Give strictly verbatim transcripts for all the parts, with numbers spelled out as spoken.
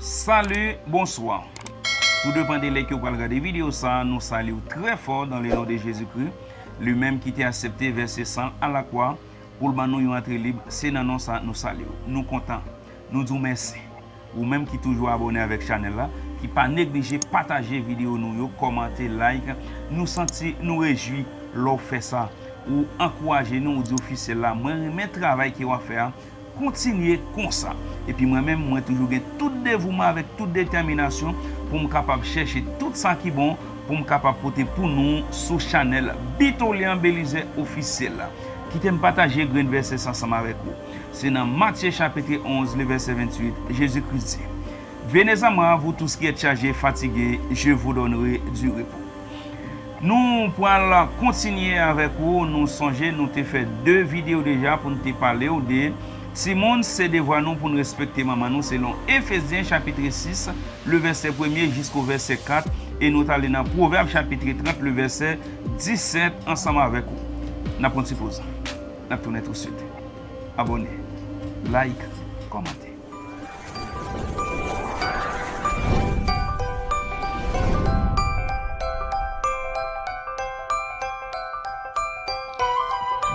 Salut, bonsoir. Tout depan de lè ke w pral gade videyo sa, nou salye w trè fò dans le nom de Jésus-Christ, li menm ki te aksepte vèse san l a la kwa pou l ban nou yon antre lib. Se nan non sa nou salye w. Nou kontan. Nou di w mèsi. Ou menm ki toujou abòne avèk chanèl la, ki pa neglije pataje videyo nou yo, kòmante, like, nou santi nou rejwi lè w fè sa. Ou ankouraje nou, ou di ofisyèl la, mwen renmen travay ke w ap fè a, kontinye konsa. Epi mwen menm, mwen toujou gen tout devouman avèk tout detèminasyon pou m kapab chèche tout sa ki bon, pou m kapab pote pou nou sou chanèl Bitolyan Belizaire Ofisyèl la. Kite m pataje grenn vèsè sa ansanm avèk ou. Se nan Matye chapit onz, le vèsè venntuit, Jezi Kris di, Venez à moi, vous tous qui êtes chargés et fatigués, je vous donnerai du repos. Nou pral kontinye avèk ou. Nou sonje nou te fè de videyo deja pou n te pale w de timoun, se devwa nou pou n respekte manman nou selon Efezyen chapit sis, le vèsè premye jisko vèsè kat, e nou t ale nan Pwovèb chapit trant, le vèsè disèt ansanm avèk ou. N ap pran ti poz. N ap tounen tousuit. Abòne, like, kòmante.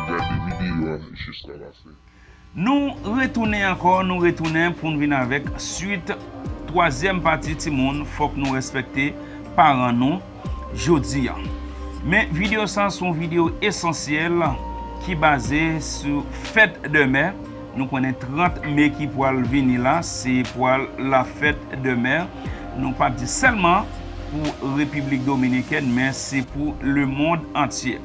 Gade videyo a jiska la fen. Nou retounen ankò, nou retounen pou n vin avèk swit twazyèm pati timoun, fòk nou respekte paran nou jodi a. Men videyo sa se yon videyo esansyèl ki baze sou fèt de mè. Nou konnen trant me ki pral vini la, se pral la fèt de mè. Nou p ap di sèlman pou Repiblik Dominikèn, men se pou lemonn antye.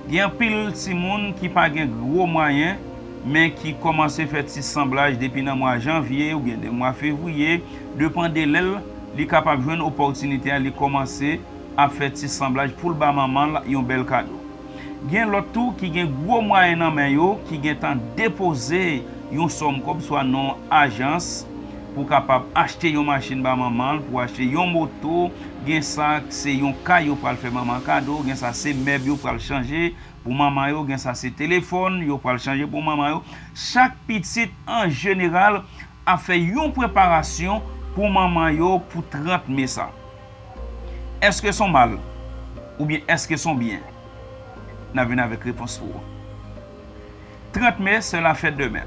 Gen anpil timoun ki pa gen gwo mwayen, men ki kòmanse fè ti sanblaj depi nan mwa janvye oubyen nan mwa fevriye, depan de lè l, li kapab jwenn opòtinite a, li kòmanse ap fè ti sanblaj pou l ba manman l yon bèl kado. Gen lòt tou ki gen gwo mwayen nan men yo, ki gentan depoze yon sòm kòb swa nan yon ajans pou kapab achte yon machin ba manman l, pou achte yon moto, gen sa se yon kay yo pral fè manman kado, gen sa se mèb yo pral chanje pou manman yo, gen sa se telefòn yo pral chanje pou manman yo. Chak pitit an jeneral ap fè yon preparasyon pou manman yo pou trant me sa. Èske s on mal? Oubyen èske s on byen? N a vin avèk repons pou ou. Trant me, se la fèt de mè.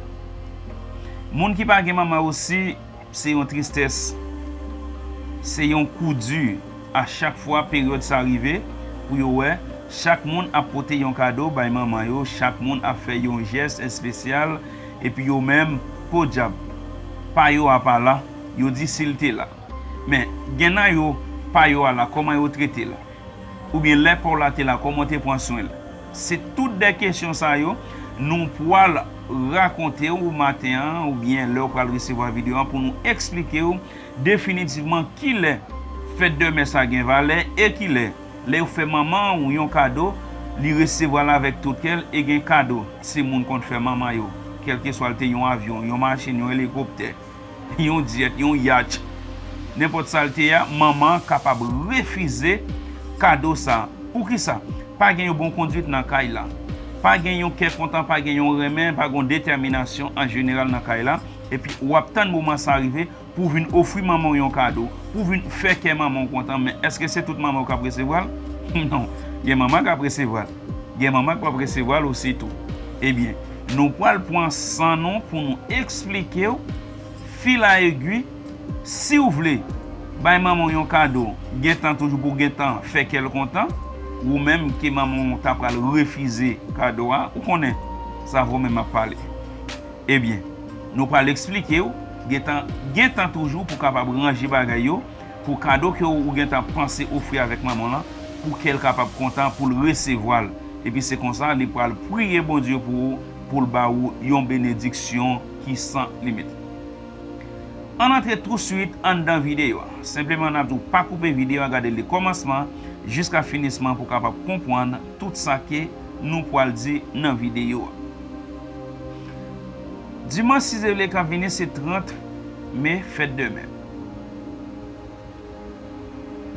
Moun ki pa gen manman osi, se yon tristès. Se yon kou di. A chak fwa peryòd sa rive, pou yo wè, chak moun ap pote yon kado bay manman yo, chak moun ap fè yon jès espesyal, epi yo menm, podyab, pa yo a pa la, yo di si l te la. Men, gen nan yo, pa yo a la, kòman yo trete l? Oubyen lè pa w la te la, kòman w te pran swen l? Se tout de kesyon sa yo nou pral rakonte w maten an, oubyen lè w pral resevwa videyo an pou nou eksplike w definitivman kilè fèt de mè sa gen valè e kilè, lè yo fè manman w yon kado, li resevwa l avèk tout kè l, e gen kado timoun konn fè manman yo, kèlkeswa l te yon avyon, yon machin, yon elikoptè, yon jet, yon yach, nenpòt sa l te ye a, manman an kapab refize kado sa. Poukisa? Pa gen yon bon kondwit nan kay la. Pa gen yon kè kontan, pa gen yon renmen, pa gen yon detèminasyon an jeneral nan kay la. Epi w ap tann moman sa rive pou w vin ofri manman w yon kado, pou w vin fè kè manman w kontan. Men èske se tout manman yo k ap resevwa l? Non. Gen manman k ap resevwa l. Gen manman k p ap resevwa l osi tou. Ebyen, nou pral pran san nou pou nou eksplike w fil a egwi, si w vle bay manman w yon kado, gen tan toujou pou w gen tan fè kè l kontan, ou menm ke manman w ta pral refize kado a, ou konnen sa vò menm ap pale. Ebyen, nou pral eksplike w, gen tan, gen tan toujou pou w kapab ranje bagay yo, pou kado ke w, ou gentan panse ofri avèk manman w lan, pou kè l kapab kontan, pou l resevwa l. Epi se konsa, li pral priye Bondye pou ou, pou l ba ou yon benediksyon ki san limit. Ann antre touswit anndan videyo a. Senpleman, n ap di w pa koupe videyo a, gade l de kòmansman jiska finisman pou w kapab konprann tout sa ke nou pral di nan videyo a. Dimanch sis fevriye k ap vini, se trant me, fèt de mè.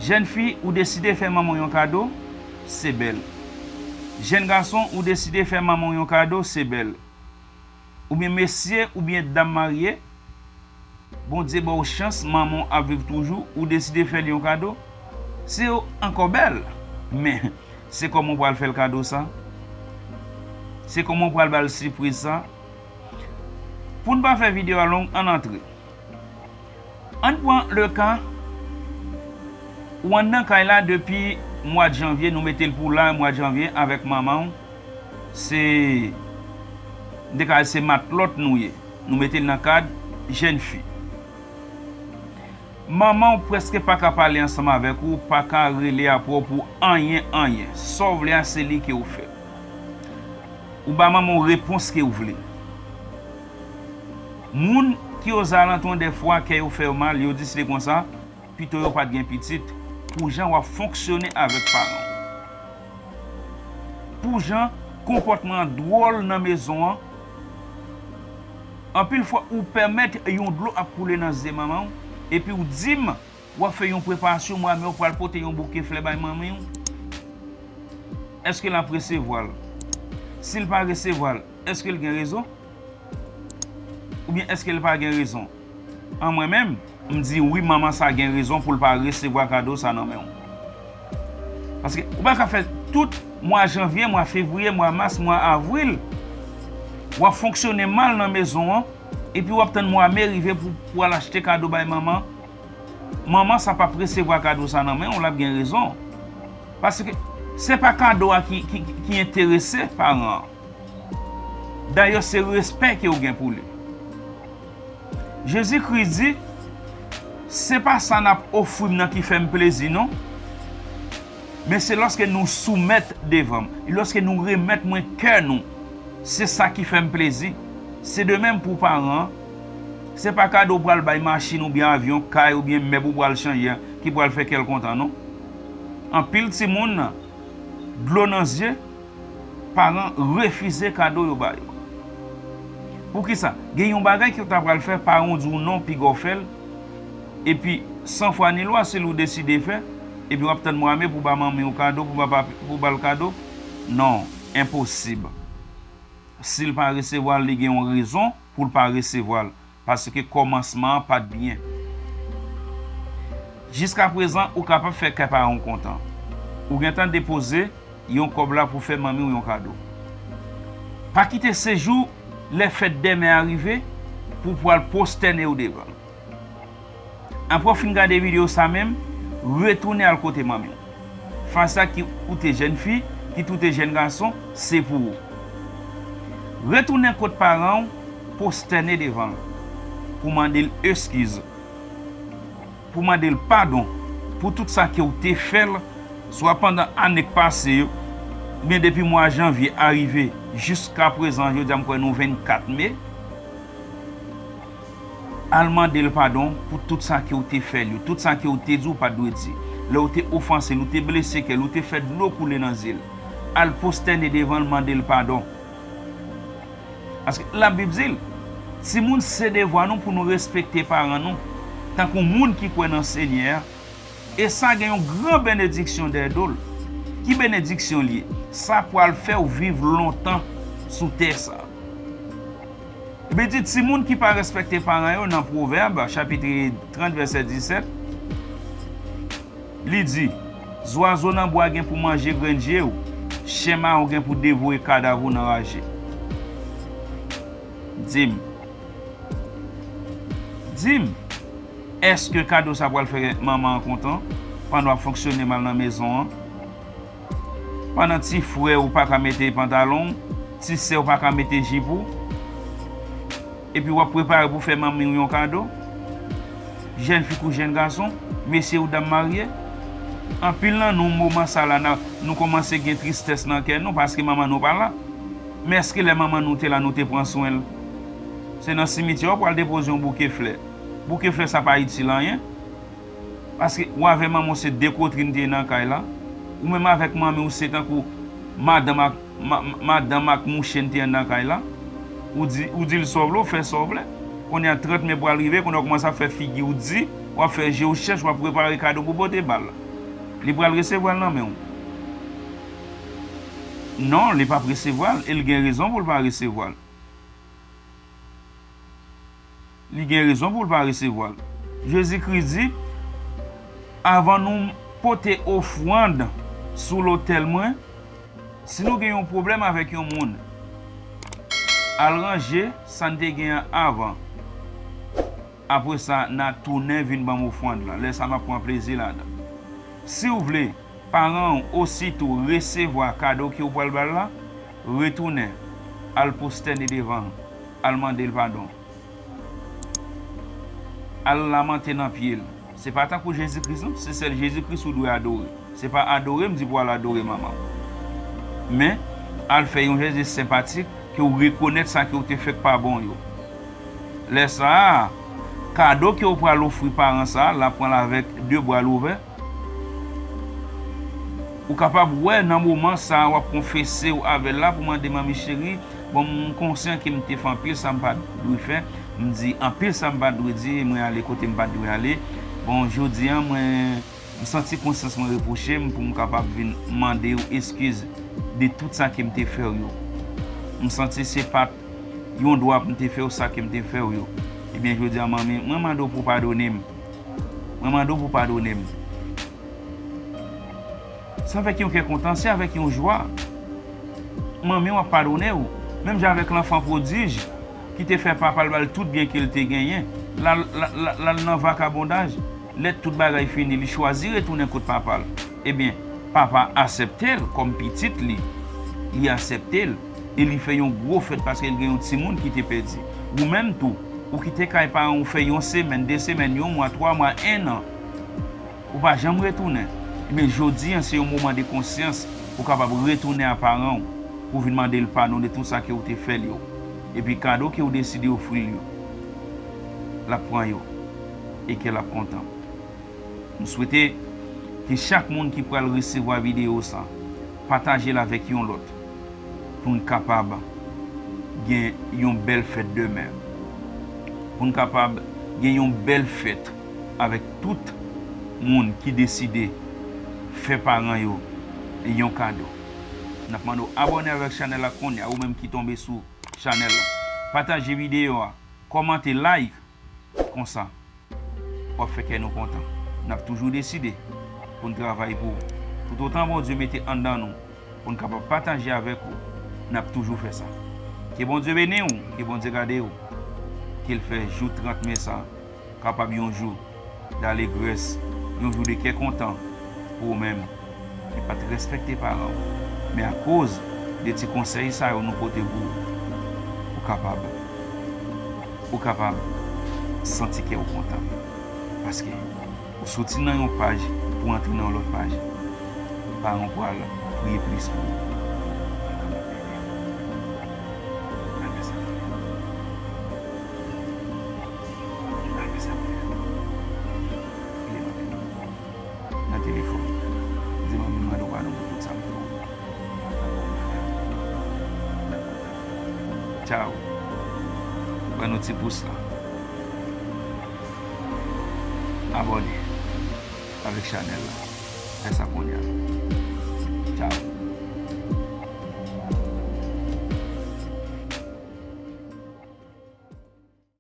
Jèn fi, ou deside fè manman w yon kado, se bèl. Jèn gason, ou deside fè manman w yon kado, se bèl. Oubyen mesye oubyen dam marye, Bondye ba w chans, manman w ap viv toujou, ou deside fè l yon kado. Se ankò bèl, men se kòman w pral fè l kado sa? Se kòman w pral ba l sipriz sa? Pou n pa fè videyo a long, ann antre. Ann pran le ka, ou anndan kay la depi mwa de janvye, nou mete l pou la, mwa de janvye, avèk manman w. Se, m te ka di se matlòt nou ye. Nou mete l nan kad jèn fi. Manman w prèske pa ka pale ansanm avèk ou, pa ka rele apre w pou anyen, anyen. Sa w vle a, se li ke w fè. Ou ba manman w repons ke w vle. Moun ki ozalantou an, dèfwa, kè yo fè yo mal, yo deside konsa, pito yo pa t gen pitit, pou jan w ap fonksyone avèk paran w. Pou jan konpòtman an dwòl nan mezon an, anpil fwa ou pèmèt yon dlo ap koule nan zye manman w, epi w di m w ap fè yon preparasyon, mwa mè w pral pote yon bouke flè bay manmi w. Èske l ap resevwa l? Si l pa resevwa l, èske l gen rezon? Oubyen èske l pa gen rezon? An mwen menm, m di wi, manman sa gen rezon pou l pa resevwa kado sa nan men w. Paske ou pa ka fè tout mwa janvye, mwa fevriye, mwa mas, mwa avril, w ap fonksyone mal nan mezon an, epi w ap tann mwa me rive pou, pou w al achte kado bay manman. Manman sa p ap resevwa kado sa nan men w, l ap gen rezon. Paske se pa kado a ki, ki, ki enterese paran an. Dayè, se respè ke w gen pou li. Jezikri di, se pa sa n ap ofri m nan ki fè m plezi, non. Men se lòske nou soumèt devan m, lòske nou remèt mwen kè nou, se sa ki fè m plezi. Se de menm pou paran an. Se pa kado w pral bay machin oubyen avyon, kay oubyen mèb ou pral chanje a ki pral fè kè l kontan, non. Anpil timoun, dlo nan zye, paran refize kado yo ba yo. Poukisa? Gen yon bagay ke w ta pral fè, paran w di w non, piga w fè l, epi san fwa ni lwa, se li w deside fè, epi w ap tann mwa me pou ba manmi w kado, pou ba papi, pou ba l kado. Non, enposib. Si l pa resevwa l, li gen yon rezon pou l pa resevwa l, paske kòmansman an pa t byen. Jiskaprezan, ou kapab fè kè paran w kontan. Ou gentan depoze yon kòb la pou fè manmi w yon kado. Pa kite se jou lè fèt dè mè a rive pou w pral pwostène w devan l. Apre w fin gade videyo sa menm, retounen al kote manmi w. Fas sa, kit ou te jèn fi, kit ou te jèn gason, se pou ou. Retounen kot paran w, pwostène devan l, pou mande l eskiz, pou mande l padon pou tout sa ke w te fè l, swa pandan ane k pase yo, oubyen depi mwa janvye a rive jiskaprezan, jodi a m kwè nou vennkat me. Al mande l padon pou tout sa ke w te fè l yo, tout sa ke w te di w pa t dwe di. Lè w te ofanse l, ou te blese kè l, ou te fè dlo koule nan zye l, al pwostène devan l, mande l padon. Paske Labib di l, timoun, se devwa nou pou nou respekte paran nou, tankou moun ki kwè nan Senyè a. E sa gen yon gran benediksyon dèyè do l. Ki benediksyon l ye? Sa pral fè w viv lontan sou tè sa. Epi di, timoun ki pa respekte paran yo, nan Pwovèb, chapit trant, vèsè disèt, li di, zwazo nan bwa gen pou manje grenn je w, chen mawon gen pou devore kadav ou nan raje. Di m, di m, èske kado sa pral fè manman an kontan pandan w ap fonksyone mal nan mezon an? Pandan ti frè w pa ka mete pantalon w, ti sè w pa ka mete jip ou, epi w ap prepare pou fè manmi w yon kado? Jèn fi kou jèn gason, mesye ou dam marye, anpil nan nou, moman sa la, n ap, nou kòmanse gen tristès nan kè nou paske manman nou pa la. Men èske lè manman nou te la, nou te pran swen l? Se nan simityè w pral depoze yon bouke flè. Bouke flè sa pa itil anyen. Paske ou avè manman w se de kotrin te ye nan kay la. Ou menm avèk manmi w se tankou madanm ak, ma, madanm ak mouche n te ye nan kay la. Ou di, ou di l sa w vle, w fè sa w vle. Kounye a trant me pral rive, kounye a w kòmanse ap fè figi w di, w ap fè je w chèch, w ap prepare kado pou pote ba l. Li pral resevwa l nan men w? Non, li p ap resevwa l, e l gen rezon pou l pa resevwa l. Li gen rezon pou l pa resevwa l. Jezi Kris di, avan nou pote ofrann sou lotèl mwen, si nou gen yon pwoblèm avèk yon moun, al ranje sa n te gen an avan. Apre sa, n a tounen vin ban m ofrann lan. Lè sa a, m ap pran plezi ladan. Si w vle paran w osito resevwa kado ke w pral ba l la, retounen, al pwostène devan l, al mande l padon. Al lamante nan pye l. Se pa tankou Jezi Kris non, se sèl Jezi Kris ou dwe adore. Se pa adore m di pou al adore manman w. Men, al fè yon jès de senpatik ke w rekonèt sa ke w te fè k pa bon yo. Lè sa a, kado ke w pral ofri paran sa a, l ap pran l avèk de bra l ouvè. Ou kapab wè nan moman sa a w ap konfese w avè l la pou mande, manmi cheri, bon, m konsyan ke m te fè anpil sa m pa t dwe fè. M di anpil sa m pa t dwe di, mwen ale kote m pa t dwe ale. Bon, jodi a, mwen, m santi konsyans mwen repwoche m pou m kapab vin mande w eskiz de tout sa ke m te fè w yo. M santi se pa t yon dwa pou m te fè w sa ke m te fè w yo. Ebyen, jodi a, manmi, mwen mande w pou w padone m. Mwen mande w pou w padone m. Se avèk yon kè kontan, se avèk yon jwa. Manmi w ap padone w. Menm jan avèk lanfan pwodij ki te fè papa l ba l tout byen ke l te genyen. L al, l al, l al nan vakabondaj. Lè tout bagay fini, li chwazi retounen kot papa l. Ebyen, papa aksepte l kòm pitit li. Li aksepte l. E li fè yon gwo fèt paske l gen yon timoun ki te pèdi. Ou menm tou, ou kite kay paran w fè yon semèn, de semèn, yon mwa, twa mwa, en an. Ou pa janm retounen. Ebyen, jodi a, se yon moman de konsyans pou w kapab retounen a paran w, pou w vin mande l padon de tout sa ke w te fè l yo. Epi kado ke w deside ofri l yo, l ap pran yo. E kè l ap kontan. M swete ke chak moun ki pral resevwa videyo sa, pataje l avèk yon lòt, pou n kapab gen yon bèl fèt demen. Pou n kapab gen yon bèl fèt avèk tout moun ki deside fè paran yo yon kado. N ap mande w abòne avèk chanèl la kounye a, ou menm ki tonbe sou chanèl la. Pataje videyo a, kòmante, like, konsa w ap fè kè nou kontan. N ap toujou deside pou n travay pou ou. Toutotan Bondye mete anndan nou pou n kapab pataje avèk ou, n ap toujou fè sa. Ke Bondye beni w, ke Bondye gade w, ke l fè jou trant me sa kapab yon jou dalegrès, yon jou de kè kontan pou ou menm ki pa t respekte paran w. Men akoz de ti konsèy sa yo nou pote pou ou, ou kapab, ou kapab santi kè w kontan. Paske ou soti nan yon paj pou antre nan yon lòt paj. Paran w pral priye plis pou ou. Al fè sa pou ou. Al fè sa pou ou. Priye nan telefòn. Nan telefòn. Di manmi m mande w padon pou tout sa m fè w. Tchaw. Ban nou ti pous la. Abòne avèk chanèl la. Fè sa kounye a. Tchaw.